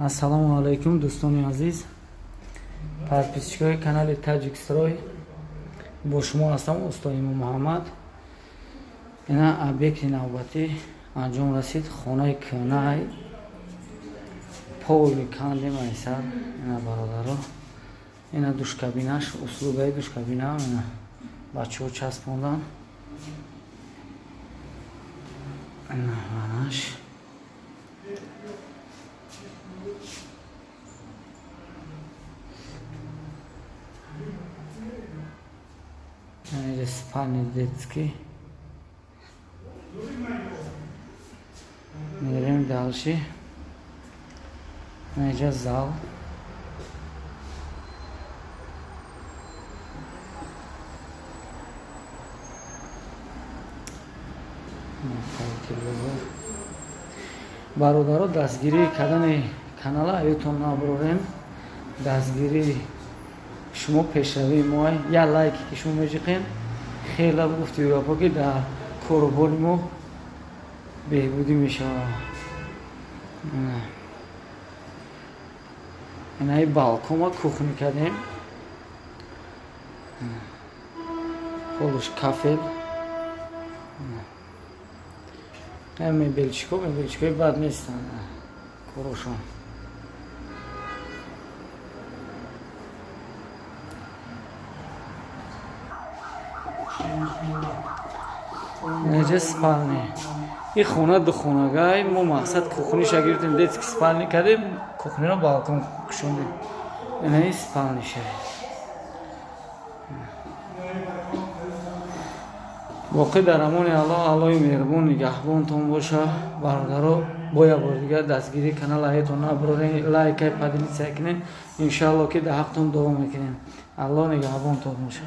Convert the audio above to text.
Ассалому алайкум, дӯстони азиз, подписчикои канали Таҷикстрой. Бо шумо ҳастам усто Имом Муҳаммад. Ина объекти навбатӣ анҷом расид. Хонаи кӯнай поли кандем айсар. Ина, бародаро, ина душкабинаш, услугаи душкабина, ина бачаҳо часпондан. Ина ванаш. Инҷа спальни детский. Мерем дальше. Инҷа зал. Бародаро, дастгирии кардани канала аётон набурорем. Дастгирии шумо пешравии мо. Як лайке ки шумо меҷиқем, хеле гуфти гапо ки дар корубори мо беҳбудӣ мешавад. Инаи балконма кухни кардем, полуш кафел. Мебелчико, мебелчикои бад нестанд корошон. Инҷа спальни. И хона духонагай. Мо мақсад кухниша гирифтем, детский спальни кардем, кухниро балкон кушондем. Инаи спальниша. Боқӣ дар амони Аллоҳ. Аллоҳи меҳрубон нигаҳбонтон боша. Бародаро, бо як бори дигар дастгирии канал аётон набурорем, лайкай, поделиться кунем. Иншаалло, ки дар ҳақтон дуо мекунем. Аллоҳ нигаҳбонтон боша.